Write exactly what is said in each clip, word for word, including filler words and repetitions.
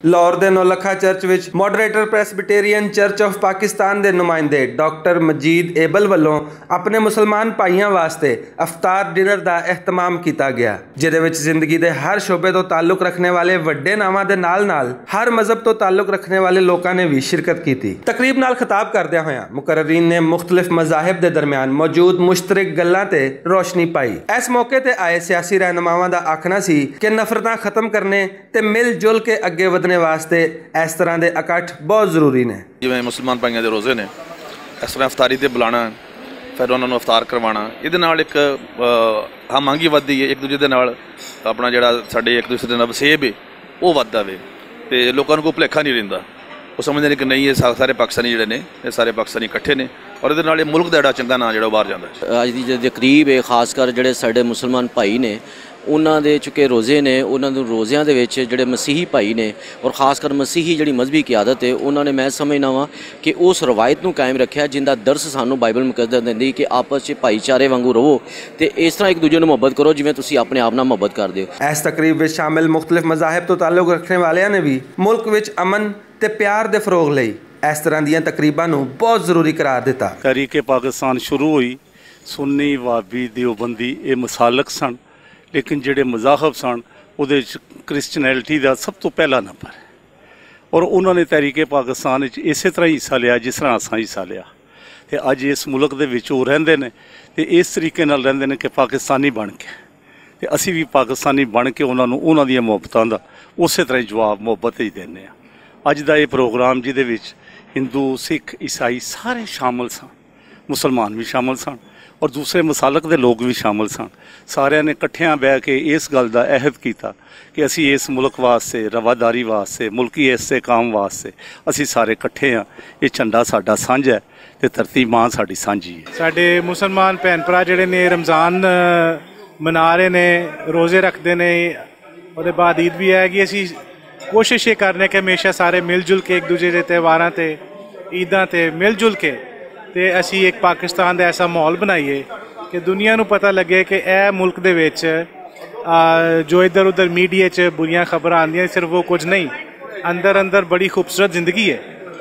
لاہور دے نولکھا چرچ وچ moderator Presbyterian church of Pakistan دے نمائندے ڈاکٹر مجید ایبل ولوں اپنے مسلمان بھائیاں واسطے افطار ڈنر دا اہتمام کیتا گیا، جدے وچ زندگی دے ہر شعبے تو تعلق رکھنے والے وڈے ناواں دے نال نال ہر مذہب تو تعلق رکھنے والے لوکاں نے وی شرکت کیتی۔ تقریب نال خطاب کردیاں ہویاں مقررین نے مختلف مذاہب دے درمیان موجود مشترک گلاں تے روشنی پائی۔ اس موقع تے آئے سیاسی رہنماواں دا آکھنا سی کہ نفرتاں ختم کرنے تے مل جل کے اگے ودھنے واسطے اس طرح دے اکٹھ بہت ضروری نے۔ جیویں مسلمان بھائیاں دے روزے نے، اس طرح افطاری تے بلانا، پھر انہاں نوں افطار کروانا، ایہدے نال ایک ہم آہنگی ودھدی ہے، ایک دوجے دے نال اپنا جیہڑا ساڈے ایک دوسرے دے نال وسیب ہے، او ودھدا وے۔ تے لوکاں نوں کوئی بھلیکھا نہیں رہندا، او سمجھدے نے کہ نہیں، ایہہ سارے پاکستانی جیہڑے نے، ایہہ سارے پاکستانی اکٹھے نے، اور ایہدے نال ایہہ ملک دا جیہڑا چنگا ناں جیہڑا او باہر جاندا ہے۔ اج دی جیہڑی تقریب ہے، خاص کر جیہڑے ساڈے مسلمان بھائی نے، انہاں دے چونکہ روزے نے، انہاں دے روزیاں دے وچ جیہڑے مسیحی بھائی نے، اور خاص کر مسیحی جیہڑی مذہبی قیادت ہے، انہاں نے، میں سمجھنا واں کہ اس روایت نوں قائم رکھیا جندا درس سانوں بائبل مقدس دیندی کہ آپس چ بھائی چارے وانگوں رہو، تے اس طرح ایک دوجے نوں محبت کرو جویں تسی اپنے آپ نال محبت کردے ہو۔ اس تقریب وچ شامل مختلف مذاہب تو تعلق رکھنے والیاں نے وی ملک وچ امن تے پیار دے فروغ لئی اس طرح دیاں تقریباں نوں بہت ضروری قرار دتا۔ تحریک پاکستان شروع ہوئی، سنی، وہابی، دیوبندی، اے مسالک سن، لیکن جڑے مذاہب سن، اودے وچ کرسچنیلٹی دا سب توں پہلا نمبر ہے۔ اور انہاں نے تحریک پاکستان وچ اسے طرح ہی حصہ لیا جس طرح اساں حصہ لیا۔ تے اج اس ملک دے وچ او رہندے نے تے اس طریقے نال رہندے نے کہ پاکستانی بن کے۔ تے اسی وی پاکستانی بن کے انہاں نوں انہاں دیاں محبتاں دا اسے طرح ہی جواب محبت ہی دینے آں۔ اج دا اے پروگرام جدے وچ ہندو، سکھ، عیسائی سارے شامل سن، مسلمان وی شامل سن اور دوسرے مسالک دے لوگ وی شامل سن۔ ساریاں نے اکٹھیاں بہ کے اس گل دا عہد کیتا کہ اسی اس ملک واسطے، رواداری واسطے، ملکی استحکام واسطے اسی سارے اکٹھے ہاں۔ یہ جھنڈا ساڈا سانجھا ہے تے دھرتی ماں ساڈی سانجھی ہے۔ ساڈے مسلمان بھین بھرا جڑے نے رمضان منا رہے نے، روزے رکھدے نے، اوہدے بعد عید وی آئے گی۔ اسی کوشش یہ کرنے کہ ہمیشہ سارے مل جل کے ایک دوجے دے تہواراں تے، عیداں تے مل جل کے تے اسی ایک پاکستان دا ایسا ماحول بنائیے کہ دنیا نوں پتہ لگے کہ اے ملک دے وچ جو ادھر ادھر میڈیا چ بریاں خبراں آندیاں صرف وہ کچھ نہیں، اندر اندر بڑی خوبصورت زندگی ہے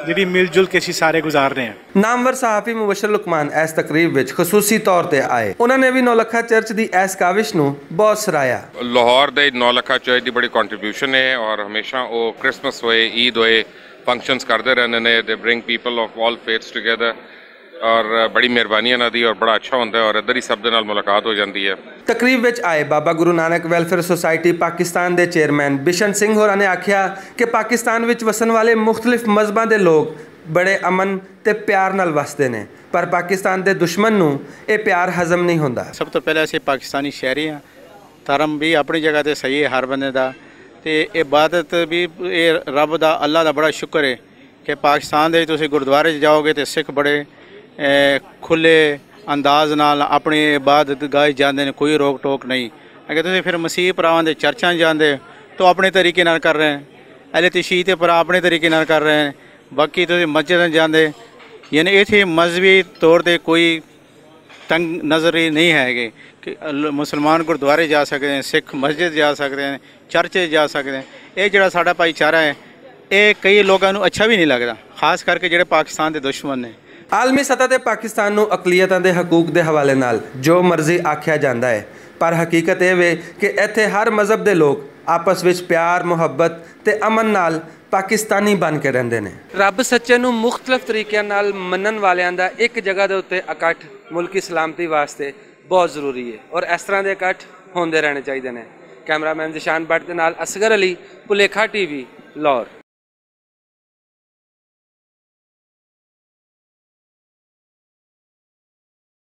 جڑی مل جل کے اسی سارے گزار رہے ہیں۔ نامور صحافی مبشر لقمان ایس تقریب وچ خصوصی طور تے آئے۔ انہاں نے وی نولکھا چرچ دی ایس کاوش نوں بہت سراہیا۔ لاہور دے نولکھا چرچ دی بڑی کنٹریبیوشن ہے اور ہمیشہ او کرسمس ہوئے، عید ہوئے، فنکشنز کردے رہندے نے۔ They bring people of all faiths together. اور بڑی مہربانی انہاں دی اور بڑا اچھا ہوندا ہے اور ادھر ہی سب دے نال ملاقات ہو جاندی ہے۔ تقریب وچ آئے بابا گرو نانک ویلفیئر سوسائٹی پاکستان دے چیئرمین بشن سنگھ ہوراں نے آکھیا کہ پاکستان وچ وسن والے مختلف مذہباں دے لوگ بڑے امن تے پیار نال وسدے نے، پر پاکستان دے دشمن نوں اے پیار ہضم نہیں ہوندا۔ سب توں پہلے اسی پاکستانی شہری ہاں، دھرم وی اپنی جگہ تے صحیح ہے ہر بندے دا، تے عبادت وی اے رب دا، اللہ دا بڑا شکر ہے کہ پاکستان دے وچ تسی گردوارے چ جاؤ گے تے سکھ بڑے کھلے انداز نال اپنی عبادت گاہ جاندے نے، کوئی روک ٹوک نہیں۔ اگر تسی پھر مسیح پراواں دے چرچاں جاندے تو اپنے طریقے نال کر رہے ہیں، اہل تشیع تے پرا اپنے طریقے نال کر رہے ہیں، باقی تسی مسجد جاندے، یعنی ایتھے مذہبی طور تے کوئی تنگ نظری نہیں ہے کہ مسلمان گردوارے جا سکدے ہیں، سکھ مسجد جا سکدے ہیں، چرچ جا سکدے ہیں۔ ایہہ جیہڑا ساڈا بھائی چارہ ہے، ایہہ کئی لوگاں نوں اچھا وی نہیں لگدا، خاص کر کے جیہڑے پاکستان دے دشمن نے۔ عالمی سطح تے پاکستان نوں اقلیتاں دے حقوق دے حوالے نال جو مرضی آکھیا جاندا ہے، پر حقیقت ایہہ وے کہ ایتھے ہر مذہب دے لوگ آپس وچ پیار محبت تے امن نال پاکستانی بن کے رہندے نے۔ رب سچے نوں مختلف طریقیاں نال منن والیاں دا اک جگہ دے اتے اکٹھ ملکی سلامتی واسطے بہت ضروری ہے اور اس طرح دے اکٹھ ہوندے رہنے چاہیدے نے۔ کیمرہ مین ذیشان بٹ دے نال اصغر علی، پلیکھا ٹی وی، لاہور۔